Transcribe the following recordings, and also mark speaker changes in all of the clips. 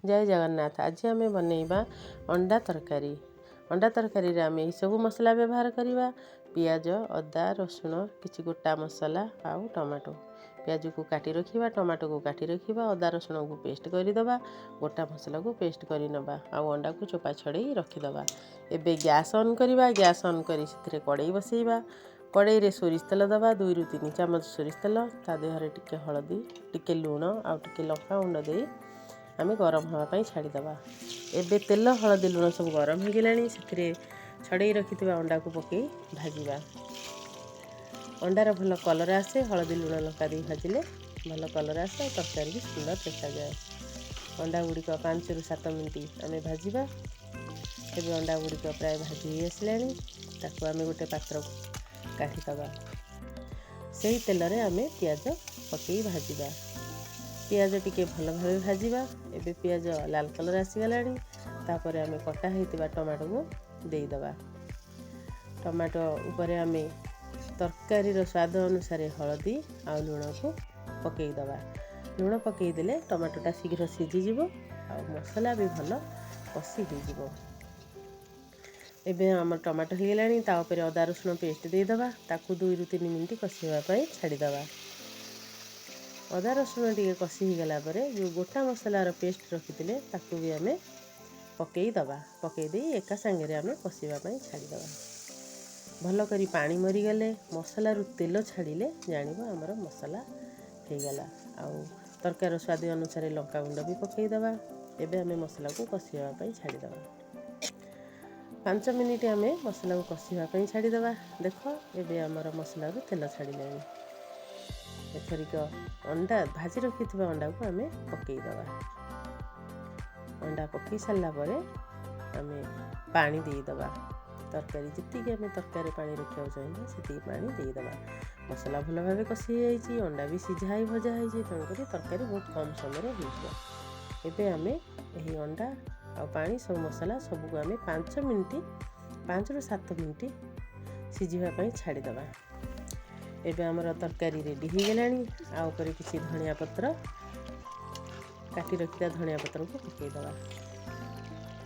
Speaker 1: ଜୟ ଜଗନ୍ନାଥ। ଆଜି ଆମେ ବନେଇବା ଅଣ୍ଡା ତରକାରୀ। ଅଣ୍ଡା ତରକାରୀରେ ଆମେ ଏହିସବୁ ମସଲା ବ୍ୟବହାର କରିବା: ପିଆଜ, ଅଦା, ରସୁଣ, କିଛି ଗୋଟା ମସଲା ଆଉ ଟମାଟୋ। ପିଆଜକୁ କାଟି ରଖିବା, ଟମାଟୋକୁ କାଟି ରଖିବା, ଅଦା ରସୁଣକୁ ପେଷ୍ଟ କରିଦେବା, ଗୋଟା ମସଲାକୁ ପେଷ୍ଟ କରିନେବା ଆଉ ଅଣ୍ଡାକୁ ଚୋପା ଛଡ଼େଇ ରଖିଦେବା। ଏବେ ଗ୍ୟାସ୍ ଅନ୍ କରିବା। ଗ୍ୟାସ୍ ଅନ୍ କରି ସେଥିରେ କଡ଼େଇ ବସେଇବା। କଡ଼େଇରେ ସୋରିଷ ତେଲ ଦେବା, 2ରୁ 3 ଚାମଚ ସୋରିଷ ତେଲ। ତା ଦେହରେ ଟିକେ ହଳଦୀ, ଟିକେ ଲୁଣ ଆଉ ଟିକେ ଲଙ୍କା ଗୁଣ୍ଡ ଦେଇ ଆମେ ଗରମ ହେବା ପାଇଁ ଛାଡ଼ିଦେବା। ଏବେ ତେଲ, ହଳଦୀ, ଲୁଣ ସବୁ ଗରମ ହେଇଗଲାଣି। ସେଥିରେ ଛଡ଼େଇ ରଖିଥିବା ଅଣ୍ଡାକୁ ପକାଇ ଭାଜିବା। ଅଣ୍ଡାର ଭଲ କଲର୍ ଆସେ। ହଳଦୀ, ଲୁଣ, ଲଙ୍କା ଦେଇ ଭାଜିଲେ ଭଲ କଲର୍ ଆସେ ଆଉ ତରକାରୀ ବି ସୁନ୍ଦର ଦେଖାଯାଏ। ଅଣ୍ଡା ଗୁଡ଼ିକ 5ରୁ 7 ମିନିଟ୍ ଆମେ ଭାଜିବା। ଏବେ ଅଣ୍ଡା ଗୁଡ଼ିକ ପ୍ରାୟ ଭାଜି ହେଇ ଆସିଲାଣି। ତାକୁ ଆମେ ଗୋଟେ ପାତ୍ରକୁ କାଢ଼ିଦେବା। ସେଇ ତେଲରେ ଆମେ ପିଆଜ ପକାଇ ଭାଜିବା। ପିଆଜ ଟିକେ ଭଲ ଭାବେ ଭାଜିବା। ଏବେ ପିଆଜ ଲାଲ କଲର୍ ଆସିଗଲାଣି। ତାପରେ ଆମେ କଟା ହେଇଥିବା ଟମାଟୋକୁ ଦେଇଦେବା। ଟମାଟୋ ଉପରେ ଆମେ ତରକାରୀର ସ୍ୱାଦ ଅନୁସାରେ ହଳଦୀ ଆଉ ଲୁଣକୁ ପକାଇଦେବା। ଲୁଣ ପକାଇଦେଲେ ଟମାଟୋଟା ଶୀଘ୍ର ସିଝିଯିବ ଆଉ ମସଲା ବି ଭଲ କଷି ହେଇଯିବ। ଏବେ ଆମର ଟମାଟୋ ହେଇଗଲାଣି। ତା ଉପରେ ଅଦା ରସୁଣ ପେଷ୍ଟ ଦେଇଦେବା। ତାକୁ 2ରୁ 3 ମିନିଟ୍ କଷିବା ପାଇଁ ଛାଡ଼ିଦେବା। ଅଦା ରସୁଣ ଟିକେ କଷି ହେଇଗଲା ପରେ ଯେଉଁ ଗୋଟା ମସଲାର ପେଷ୍ଟ ରଖିଥିଲେ, ତାକୁ ବି ଆମେ ପକାଇଦେବା। ପକାଇ ଦେଇ ଏକା ସାଙ୍ଗରେ ଆମେ କଷିବା ପାଇଁ ଛାଡ଼ିଦେବା। ଭଲ କରି ପାଣି ମରିଗଲେ, ମସଲାରୁ ତେଲ ଛାଡ଼ିଲେ ଜାଣିବ ଆମର ମସଲା ହେଇଗଲା। ଆଉ ତରକାରୀର ସ୍ୱାଦ ଅନୁସାରେ ଲଙ୍କାଗୁଣ୍ଡ ବି ପକାଇଦେବା। ଏବେ ଆମେ ମସଲାକୁ କଷିବା ପାଇଁ ଛାଡ଼ିଦେବା। 5 ମିନିଟ୍ ଆମେ ମସଲାକୁ କଷିବା ପାଇଁ ଛାଡ଼ିଦେବା। ଦେଖ, ଏବେ ଆମର ମସଲାରୁ ତେଲ ଛାଡ଼ିଲାଣି। ଏଥରିକ ଅଣ୍ଡା, ଭାଜି ରଖିଥିବା ଅଣ୍ଡାକୁ ଆମେ ପକାଇଦେବା। ଅଣ୍ଡା ପକାଇ ସାରିଲା ପରେ ଆମେ ପାଣି ଦେଇଦେବା। ତରକାରୀ ଯେତିକି ଆମେ ତରକାରୀ ପାଣି ରଖିବାକୁ ଚାହିଁବା, ସେତିକି ପାଣି ଦେଇଦେବା। ମସଲା ଭଲ ଭାବେ କଷି ହେଇଯାଇଛି, ଅଣ୍ଡା ବି ସିଝା ହେଇ ଭଜା ହେଇଛି, ତେଣୁକରି ତରକାରୀ ବହୁତ କମ୍ ସମୟରେ ହେଇଯିବ। ଏବେ ଆମେ ଏହି ଅଣ୍ଡା ଆଉ ପାଣି, ସବୁ ମସଲା ସବୁକୁ ଆମେ 5 ମିନିଟ୍, 5ରୁ 7 ମିନିଟ୍ ସିଝିବା ପାଇଁ ଛାଡ଼ିଦେବା। ଏବେ ଆମର ତରକାରୀ ରେଡ଼ି ହେଇଗଲାଣି। ଆଉ ଉପରେ କିଛି ଧନିଆ ପତ୍ର, କାଟି ରଖିଥିବା ଧନିଆ ପତ୍ରକୁ ପକାଇଦେବା।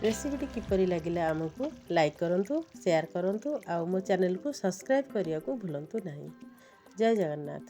Speaker 1: ରେସିପିଟି କିପରି ଲାଗିଲା, ଆମକୁ ଲାଇକ୍ କରନ୍ତୁ, ସେୟାର କରନ୍ତୁ ଆଉ ମୋ ଚ୍ୟାନେଲକୁ ସବସ୍କ୍ରାଇବ୍ କରିବାକୁ ଭୁଲନ୍ତୁ ନାହିଁ। ଜୟ ଜଗନ୍ନାଥ।